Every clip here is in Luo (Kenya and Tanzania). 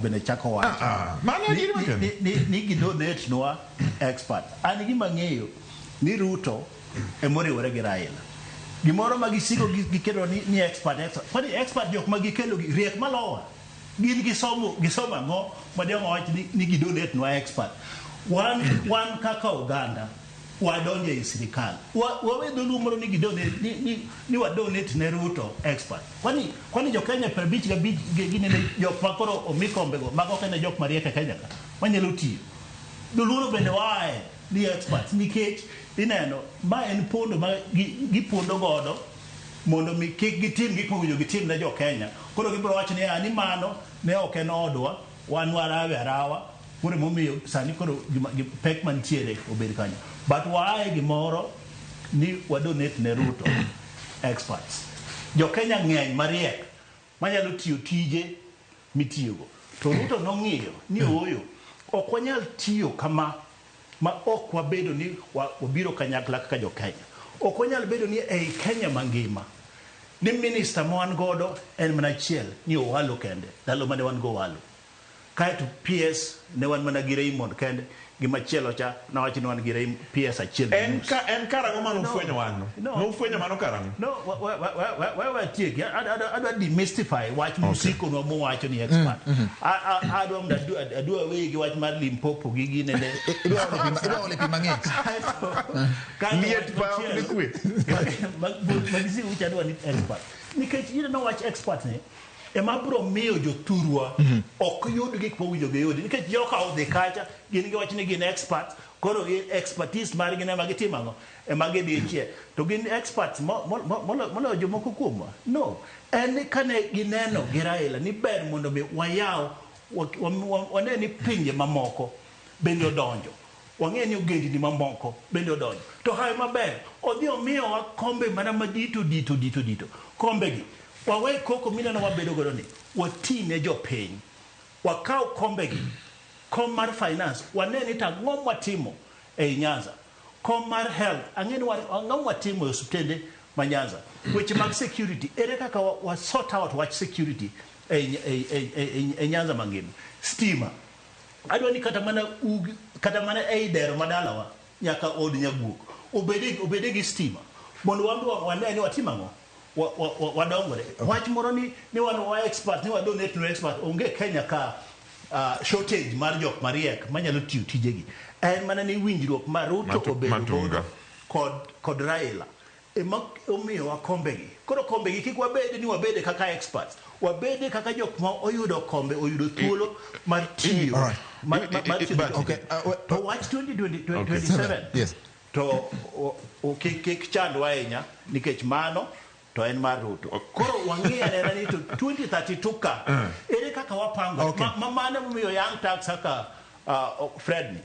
Bende chako wacho Ah, mano adieri makende. ni gidonate nwa expert. An gima ng'eyo ni Ruto emoriwore gi Raila. Gimoro ma gisiko gikelo ni expert, expert. Kwani expert jok ma gikelo gi riek malowa. Gin gisomo ang'o ma dong wach ni gidonate nwa expert. Wan kaka oganda wadonjo e sirikal. Wawe dholuo moro ni gidonate ni wadonate ne Ruto expert. Kwani jo Kenya 55 ginene jok ma koro omi kombego mago ok en jok mariek e Kenya ka manyalo tiyo. Dholuo bende waaye ni experts nikech ineno ma en pondo ma gipondo godo mondo mi kik gitim gik mowinjo gitim ne jo Kenya. Koro gibiro wacho ni, "Ah, ni mano ne ok en odwa, wan warawe arawa." Koro emomiyo sani koro pek mantiere obed kanyo. But waaye gimoro ni wadonate ne Ruto experts. Jo Kenya ng'eny mariek manyalo tiyo tije mitiyogo. To Ruto nong'iyo ni ooyo, ok wanyal tiyo kama ma ok wabedo ni wabiro kanyakla kaka jo Kenya. Ok wanyal bedo ni ei Kenya mangima ni minister ma wan godo en mana achiel ni Owalo kende, ndalo mane wan go Owalo. Kaeto PS ne wan mana gi Raymond kende, gi machielo cha nawacho ni wan gi PS achiel gi En nus. ka en karang'o mane ufwenyo wano? No. Nufwenyo mano karang'o? No, wa tieki. Adwa demystify wach musikonwa mowacho ni expert. Adwa mondo adwa away gi wach mar Limpopo gi ginene. Idwa ole pi mang'ich. Kaeto Liet wach pa ok ni machielo. kwe. Magisi ucha adwa ni expert. Nikech ineno wach expert ni ema biro miyo jothurwa ok yud gik mowinjo giyudi. Nikech joka odhi kacha, gin giwacho ni gin experts, koro gi expertise margi ema gitimo ang'o? Ema gidichie. To gin experts moloyo jomoko kuomwa? No. En ni kane gineno gi Raila ni ber mondo mi wayaw, wane ni pinje mamoko bende odonjo. Wang'e ni ogendini mamoko bende odonjo. To hawi maber, odhi omiyowa kombe mana madito dito dito dito. Kombegi, wawe koko mineno wabedo godo ni, wati ne jopiny. Wakaw kombegi, kom mar finance, wane ni to ang'o mwatimo ei Nyanza. Kom mar health, ang'e ni ang'o mwatimo e osiptende ma Nyanza. Weche mag security, ere kaka wa sort out wach security ei Nyanza mangima. Stima, adwa ni kata mana ugi, kata mana ei dero madalawa, nyaka od nyaguok, obede gi stima. Mondo wan be wane ni watimo ang'o? Wadongore. Wach moro ni wan wa expert, ni wa donate no expert, onge Kenya ka shortage mar jok mariek manyalo tiyo tijegi. En mana ni winjruok ma Ruto obedo Matunga. godo kod Raila ema omiyowa kombegi. Koro kombegi kik wabed ni wabede kaka experts, wabede kaka jok ma oyudo kombe, oyudo thuolo mar tiyo. All right. Mar tiyo Okay, To wach 2027. Yes. To kik chandwa ahinya nikech mano to en mar Ruto. Koro wang'i anena ni to 2032 ka ere kaka wapango ma mano momiyo Young Turks kaka Fred ni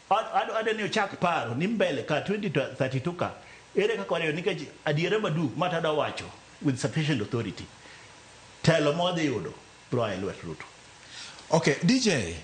adwa ni ochak paro ni mbele ka 2032 ka ere kaka wariyo nikech adiera maduong' ma tadwa wacho with sufficient authority telo ma wadhi yudo biro a e lwet Ruto. Okay, DJ.